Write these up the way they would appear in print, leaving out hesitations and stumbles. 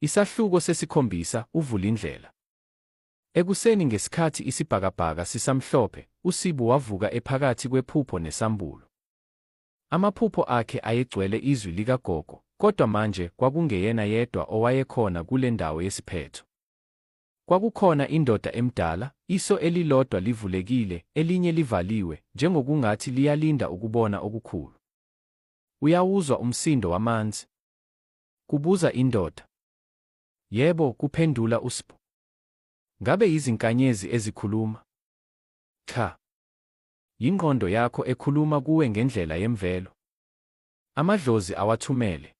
Isahluko sesikhombisa, Uvulindlela. Ekuseni ngesikhathi isibhakabhaka sisamhlophe, uSibu wavuka ephakathi kwephupho nesambulo. Amaphupho akhe ayegcwele izwi likagogo, kodwa manje kwakungeyena yedwa owayekhona kule ndawo yesiphetho. Kwakukhona indoda emdala, iso elilodwa livulekile, elinye livaliwe, njengokungathi liyalinda ukubona okukhulu. Uyawuzwa umsindo wamanzi? Kubuza indoda. Yebo, kuphendula uSbu. Ngabe yizinkanyezi ezikhuluma? Cha. Yingqondo yakho ekhuluma kuwe ngendlela yemvelo. Amadlozi awathumele.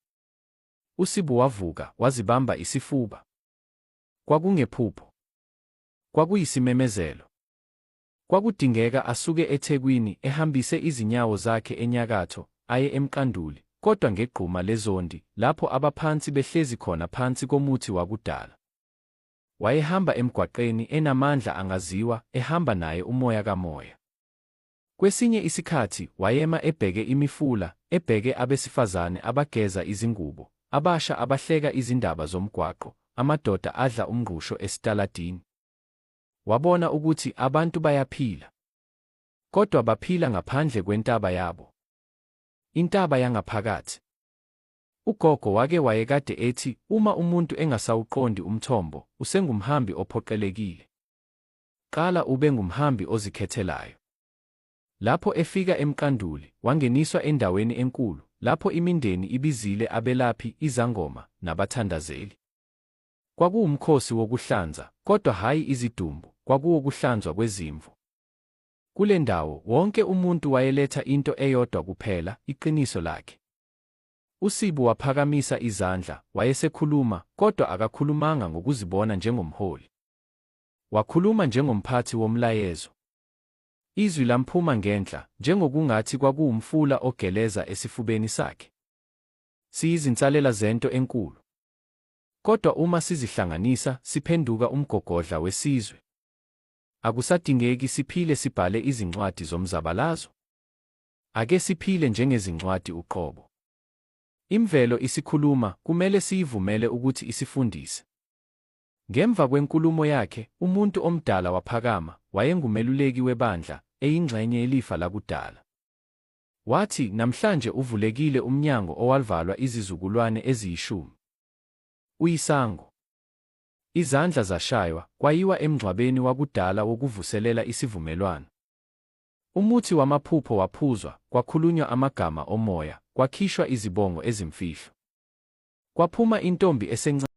USibu wavuka, wazibamba isifuba. Kwakungephupho. Kwakuyisimemezelo. Kwakudingeka asuke eThekwini, ehambise izinyawo zakhe enyakatho, aye eMqanduli, kodwa ngegquma leZondi, lapho abaphansi behlezi khona phansi komuthi wakudala. Wayehamba emgwaqeni, enamandla angaziwa, ehamba naye umoya kamoya. Kwesinye isikhathi wayema ebheke imifula, ebheke abesifazane abageza izingubo, abasha abahleka izindaba zomgwaqo, amadoda adla umngqusho esitaladini. Wabona ukuthi abantu bayaphila. Kodwa baphila ngaphandle kwentaba yabo. Intaba yangaphakathi. Ugogo wake wayekade ethi uma umuntu engasawuqondi umthombo, usengumhambi ophoqelekile. Qala ube ngumhambi ozikhethelayo. Lapho efika eMqanduli, wangeniswa endaweni enkulu, lapho imindeni ibizile abelaphi, izangoma, nabathandazeli. Kwakuwumkhosi wokuhlanza, kodwa hhayi izidumbu, kwakuwokuhlanzwa kwezimvu. Kule ndawo, wonke umuntu wayeletha into eyodwa kuphela, iqiniso lakhe. USibu waphakamisa izandla, wayesekhuluma, kodwa akakhulumanga ngokuzibona njengomholi. Wakhuluma njengomphathi womlayezo. Izwi lamphuma ngenhla, njengokungathi kwakuwumfula ogeleza esifubeni sakhe. Siyizinsalela zento enkulu. Kodwa uma sizihlanganisa, siphenduka umgogodla wesizwe. Akusadingeki siphile sibhale izincwadi zomzabalazo. Ake siphile njengezincwadi uqobo. Imvelo isikhuluma, kumele siyivumele ukuthi isifundise. Ngemva kwenkulumo yakhe, umuntu omdala waphakama, wayengumeluleki webandla, eyingxenye yelifa lakudala. Wathi, Namhlanje uvulekile umnyango owalvalwa izizukulwane eziyishumi. Uyisango. Izandla zashaywa, kwayiwa emngcwabeni wakudala wokuvuselela isivumelwano. Umuthi wamaphupho waphuzwa, kwakhulunywa amagama omoya, kwakhishwa izibongo ezimfihlo. Kwaphuma intombi esencane.